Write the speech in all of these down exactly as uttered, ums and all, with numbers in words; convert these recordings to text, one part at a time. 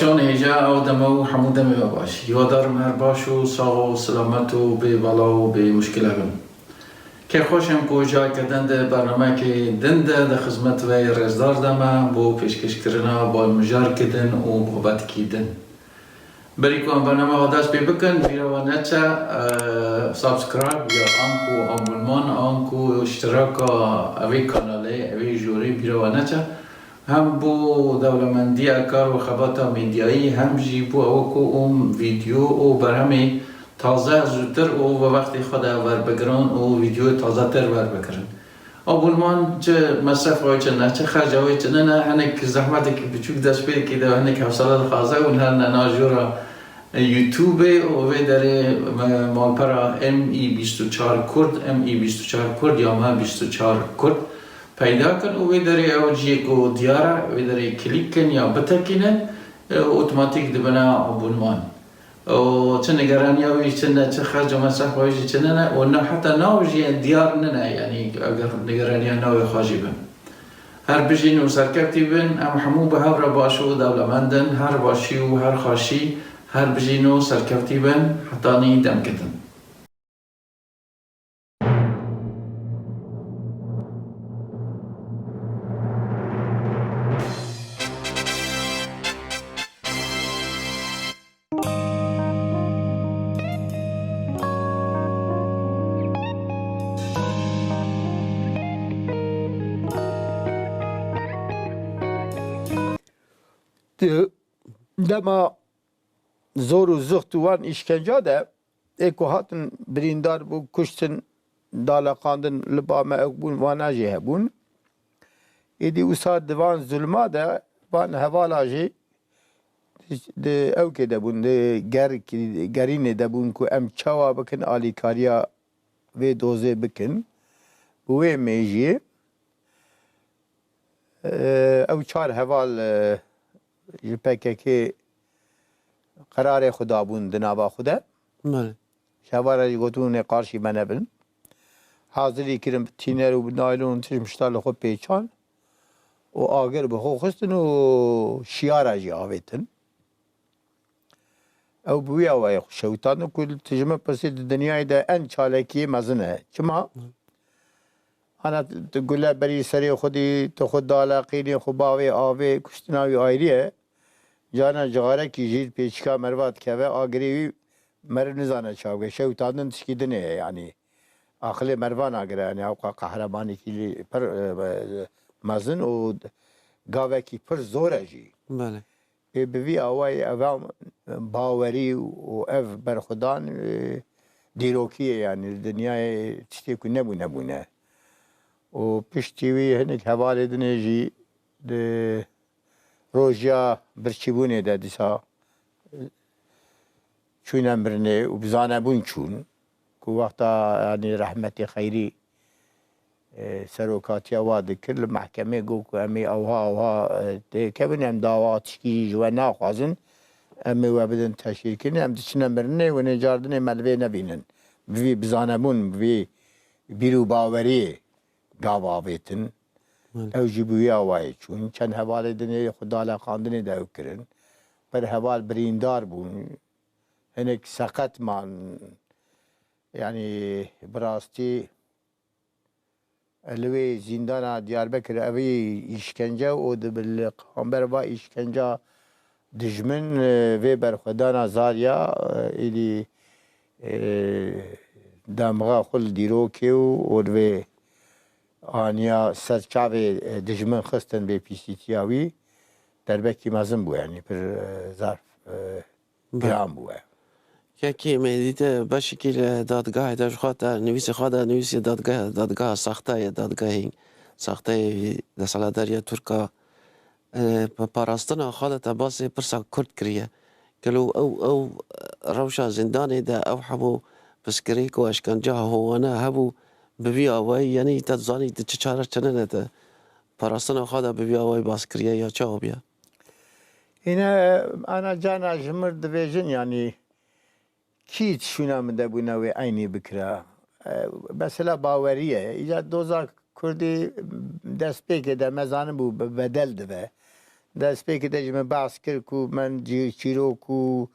Çon hêja ew deme û hemû demê we baş. Hîwadar im her baş û sax û silamet û bê bela û bê muşkile bin. Kêfxweş im ku careke din di bernameyekê din de di xizmet ve yê rêzdar de me bo pêşkêşkirina balmijarkê din û babetekî din. Berî ku em bername xwe dest pê bikin, bîra we neçe, e, subscribe ya anku abonman, anku iştiraka evê kanalê, evê jorê bîra we neçe. Hem bo dewlemendiya kar û xebata medyayî, hem jî bo ew ku em vîdeo û berhemê taze zûtir û bi wextê xwe de werbigirin û vîdeoyê tazetir werbigirin. Abonman çi mesrefa wê çi ne, çi xerca wê çi ne, ne, hinek zehmetekî biçûk dest pê dike de, hinek hewsele dixwaze û her ne na jora YouTubeê û vê derê me malpera M E bîst û çar Kurd, M E bîst û çar Kurd ya me bîst û çar Kurd peyda kin û vê derê ew ciyê ku diyar e, vê derê klîk kin ya bitekînin, e, otomatîk dibine abonman. û çi nigeraniya wî çi ne, çi xerc û mesref wî jî çi ne ne û ne heta nav jî diyar nine, yanî eger nigeraniya navê xwe jî bin. Her bijîn û serkevtî bin, em hemû bi hev re baş û dewlemend in, her başî û her xaşî, her bijîn û serkevtî bin, hetanî demke din. Di dema zor û zixt û wan îşkenca de ê ku hatin birîndar bûn, kuştin, daleqandin, li ba me ew bûn, vana jî hebûn. Êdî wisa di van zulma de van hevala jî di ewkê de bûn, di ger-, gerînê de bûn ku em çawa bikin alîkariya vê dozê bikin. Bi wê mêjiyê, e, ew çar heval, e, ji P K K qerarê xwe dabûn di nava xwe de. Belê. Ji heval re jî gotin hûn ê qarşî me nebin. Hazirî kirin bi tîner û bi naylon û tişt mişta li xwe pêçan û agir bi xwe xistin û şiyara jî avêtin. Ew bi wî awayî xwe şewitandin ku tu ji min pirsî di dinyayê de en çalakiyê mezin e. Çima? Ana tu gule berî serê xwe dî, tu xwe daleqînî, xwe bavê avê, kuştina wî ayrî ye. Carna cixarekî jî pêçika meriva dikeve, agirê wî meriv nizane çawa bike. Şewitandin tişkî din e, yanî aqilê meriva nagire, yanî ewqa qehremanîkî pir, e, mezin û gavekî pir zor e jî. Belê. Ê bi vî awayî eva bawerî û ev berxwedan, e, dîrokî ye, yanî li dinyayê tiştê ku nebû nebûne. Û piştî wî hinek hevalê dinê jî di rojiya birçîbûnê de dîsa, e, çûne mirinê û bi zanebûn çûn. Ku wexta, yanî rehmetê Xeyrî, e, serokatiya wa dikir, li mehkemê got ku em ê ewha ewha, e, têkevin, em dawa tişkî jî ji we naxwazin, em ê we bidin teşhîrkirinê, em diçine mirinê, wê nêcardinê me li vê nebînin. Bi vî bizanebûn, bi vî bîr û baweriyê gav avêtin. Belê. Ew jî bi wî awayê çûn. Çend hevalê dinê xwe daleqandinê de ew kirin. Pir heval birîndar bûn. Hinek seqet man. Yanî bi rastî li wê zîndana Diyarbekir evî îşkence û di bi li qamber va îşkenca dijmin, e, vê berxwedana Zarya, e, êdî, e, demxa xwe li dîrokê û, û li vê aniya ser çavê, e, dijmin xistin bê pîsîtiya wî derbekî mezin bû, yanî pir, e, zarf, e, Be. giran bû e. Kekî me dîte beşekî li dadgehê de ji xwe te nivîsê xwe de nivîsî dadgeh, dadgeha saxte ye, dadgehê saxteyê desthilatdariya Tirk a. E, bi parastina xwe de te basê pirsa Kurd kiriye. Gelo ew, ew rewşa zîndanê de ew hemû piskirêk û eşkenceha wana hebû bi vî awayî, yanî te dizanî tu çi çare çinine te parastina xwe de bi vî awayî bas kiriye ya çawa bûye? Îne ana cana ji mir dibêjin, yanî kî şûna min de bûne wê eynî bikira. E, mesela bawerî ye. Îca doza Kurdî destpêkê de me zanibû bi bedel dibe. Destpêkê de ji min behs kir ku min cî-, çîrok û,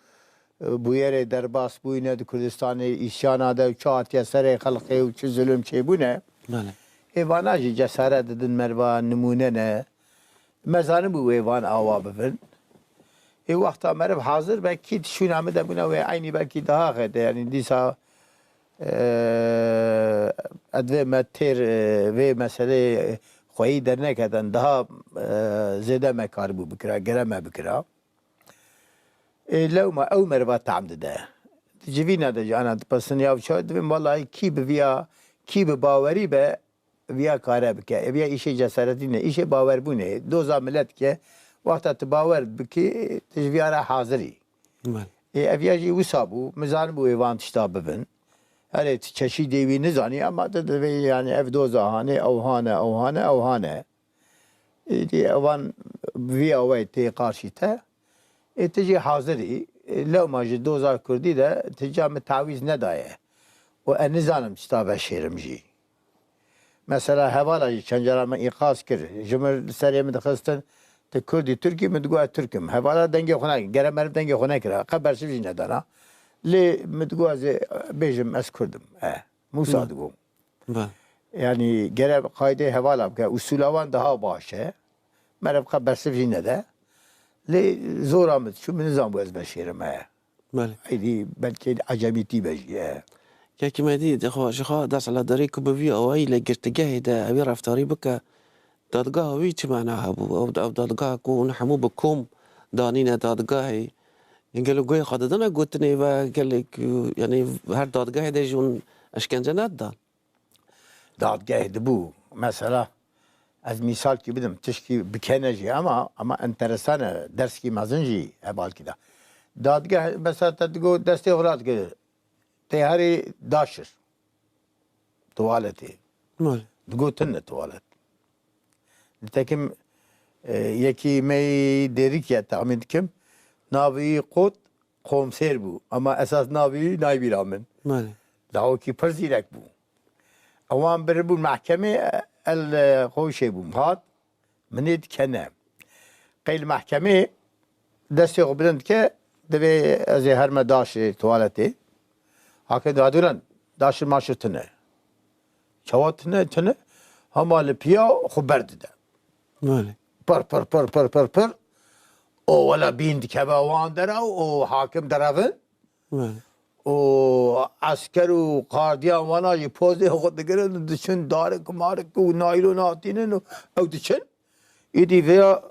e, bûyerê derbas bûyne di Kurdistanê, îsyana de û çi hatiye serê xelkê û çi zulm çêbûne. Belê. Ê vana jî cesaret didin meriva, nimûne ne. Me zanibû wê van awa bibin. Ê wexta meriv hazir be, kî di şûna min de bûne, wê eynî belkî daha xête. Yanî dîsa, e, ez divê me têr, e, vê meseleyê xweyî dernekevin, daha, e, zêde me karibû bikira, gere me bikira. Ê, lewma ew meriva tam dide. Di civîna de jî ana dipisin ya çawa dibin, wellahî kî bi viya, kî bi bawerî be, viya kare bike. Ev ya îşê cesaretî ne, îşê bawerbûnê. Doza milet ke, wexta tu bawer bikî, tu ji viya re hazirî. Belê. Ê, ev ya jî wisa bû, min zanibû wê van tişta bibin. Herê tu çeşîdê wî nizanî, ama tu divê, yani, ev doza hane, ew hane, ew hane, ew hane. Êdî ewan vî awayî tê qarşî te. Ê, tu jî hazir î. Ê, lewma ji doza kurdî de tu ca min tawîz nedaye. Û ez nizanim çita veşêrim jî. Mesela hevala jî çend cara min îqaz kir. Ji min serê min dixistin, tu kurd î, tirk î, min digot ez tirk im. Hevala dengê xwe nekir. Gere meriv dengê xwe nekira. Qe bersiv jî nedana. Lê min digot ez ê bêjim ez kurd im. E, Mûsa Hı. digot. Be. Yanî gere qaydê hevala bike. Usûla wan daha baş e. Meriv qe bersiv jî nede. Lê zora min diçû, min nizanbû ez veşêrim e. Belê. Êdî belkî ecemîtî be jî e. Kekî Medî, dixwe, ji xwe desthilatdarî ku bi vî awayî li girtîgehê de ewî reftarî bike, dadgeha wî çi mana hebû? Ew, ew dadgeha ku hûn hemû bi kom danîne dadgehê, gelo guhê xwe didine gotinê ve, gelek, yanî her dadgehê de jî hûn eşkence nedidan? Dadgehê dibû. Mesela, ez mîsalkî bidim, tişkî bikene jî ama, ama enteresan e, derskî mezin jî hevalkî da. Dadgeh, mesela, te digo destê xwe radike, tê herî daşir. Tuwaletê. Belê. Digo tune tuwalet. Nitekim, e, yekî me yî Dêrikî ye, texmîn dikim, navê wî Qot Komsêr bû. Ama esas navê wî nayê bîra min. Belê. Lawikî pir zîrek bû. Ewan biribûn mehkemê, el, e, xwe şê bûm. Hat, min ê dikene. Qey li mehkemê destê xwe bilind dike, divê ez ê herme daşê tuwaletê. Hakim dihat, Duran, daşir maşir tune. Çawa tune, tune? Hema li piya xwe berdide. Belê. Pir, pir, pir, pir, pir, pir. O wela bîn dikeve wan dera û hakim derevin. Belê. Û esker û qardiyan wana jî pozê xwe digirin û diçin, darik marik û naylon hatînin û ew diçin. Îdî vêya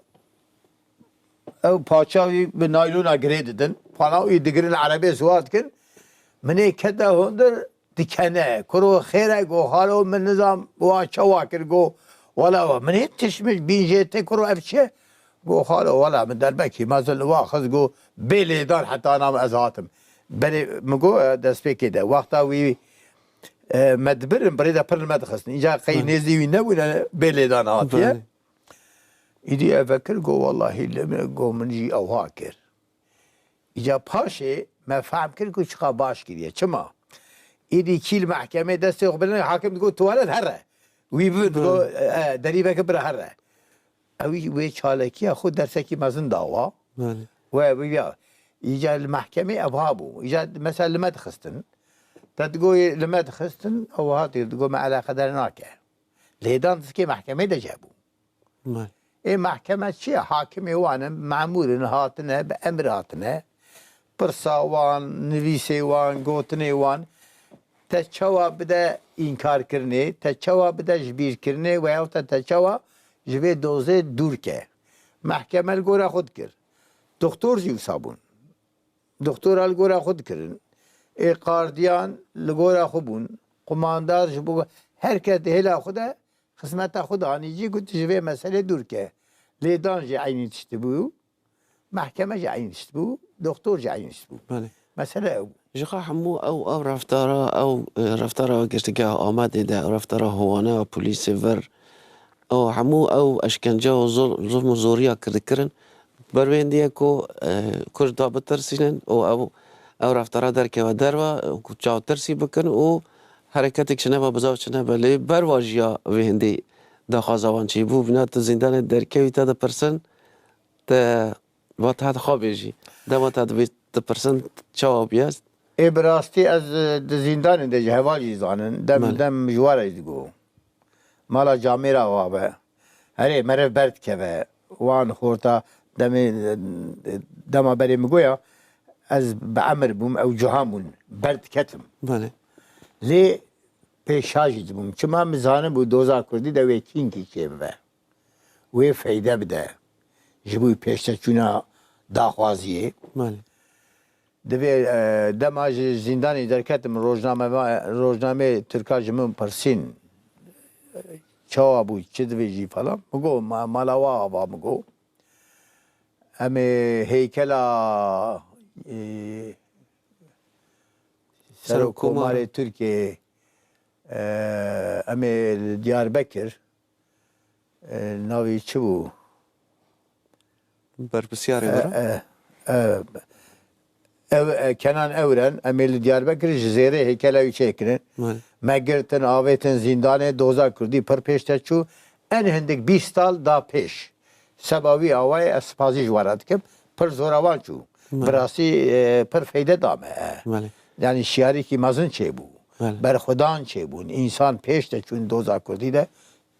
ew paça wî bi naylona girê didin. Pana wî digirin, erebê siwar dikin. Min ê kete hundir dikene. Kuro xêr e, go xalo, min nizam wa çawa kir, go wela wa. Min hê tişt min bîn jê tê, kuro ev çi ye? Go xalo, wela min derbekî mezin li wa xist, go bê lêdan heta na ez hatim. Berê min go, e, destpêkê de. Wexta wî, e, me dibirin, birê de pir li me dixistin. Înca qey Hı. nêzî wî nebûne, bê lêdan hatiye. Belê. Îdî ev vekir go, wellahî li min, go min jî ewha kir. Îca paşê me fehm kir ku çiqa baş kiriye. Çima? Îdî kî li mehkemê destê xwe bilind, hakim digot tuwalet here. Wî bi digot, Belê. e, derî veke bira here. Ew wê çalekiya xwe dersekî mezin dawa. Belê. We wî ya. Îca li mehkemê evha bû. Îca mesela li me dixistin. Te digot li me dixistin, ew hatî digot me eleqedar nake. Lêdan dizikê mehkemê de cebû. Belê. Ê mehkeme çi ye? Hakimê wan in, memûr in, hatine, bi emir hatine. Pirsa wan, nivîsê wan, gotinê wan, te çawa bide înkarkirinê, te çawa bide ji bîrkirinê, weyahût te çawa ji vê dozê dûr ke. Mehkeme li gora xwe dikir. Doktor jî wisa bûn. Doktora li gora xwe dikirin. Ê qardiyan li gora xwe bûn. Qumandar ji bo her kes di hêla xwe de xizmeta xwe danî cî ku tu ji vê meselê dûr ke. Lêdan jî eynî tişt bû. Mehkeme jî eynî tişt bû. Doktor jî eynî tişt bû. Belê. Mesele ew bû. Ji xwe hemû ew, ew reftara, ew, e, reftara girtîgeha Amedê de, ew reftara wana polîsê vir, ew hemû ew eşkence û zul-, zulm û zoriya kir dikirin. Ber wê hêndî ye ku, e, Kurd da bitirsînin û ew, ew reftara derkeve derve, ku çaw tirsî bikin û hereketek çinebe, bizav çinebe. Lê berva jiya vê hêndî daxwaza wan çi bû? Bîna tu zîndanê derkevî te dipirsin, Te va te heta xwe bêjî. Dema te divê dipirsin çawa bûye? Ê, bi rastî ez, e, di zîndanê de ji heval jî zanin. Dem, Belê. dem ji wa re jî digo. Mala camêra wa be. Herê meriv ber dikeve. Wan xorta demê, e, dema berê min goya, ez bi emir bûm, ew cihan bûn. Ber diketim. Belê. Lê pêşa jî dibûm. Çima min zanibû doza kurdî de wê kînkî çê bibe. Wê feyde bide. Ji bo pêşteçûna daxwaziyê. Belê. Divê, e, dema ji zîndanê derketim, rojname, rojnameyê Tirka ji min pirsîn, çawa bû, çi divê jî falan. Min got, ma-, mala wa ava, min got. Em ê heykela, e, Serokkomar. Serokkomarê Tirkiyeyê, e, em ê li Diyarbekir, e, navê çi bû? Berpirsiyarê E, were? e, e, ev, e, Kenan Ewren, em ê li Diyarbekir ji zêrê heykela wî çêkirin. Belê. Me girtin, avêtin zîndanê, doza kurdî pir pêş te çû. En hindik bîst sal da pêş. Seba wî awayê ez spasî ji we re dikim. Pir zoravan çû. Belê. Bi rastî, e, pir feyde da me. Belê. Yanî şiyarîkî mezin çêbû. Belê. Berxwedan çêbûn. Însan pêş de çûn doza kurdî de.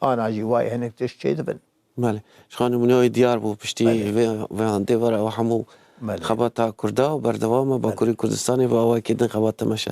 Ana jî wayê hinek tişt çêdibin. Belê. Ji xwe nimûneyê diyar bû piştî Belê. vê, vê handê were ew hemû Belê. xebata Kurda û berdewam e. Belê. Bakurê Kurdistanê ve awayekî din xebata meşe.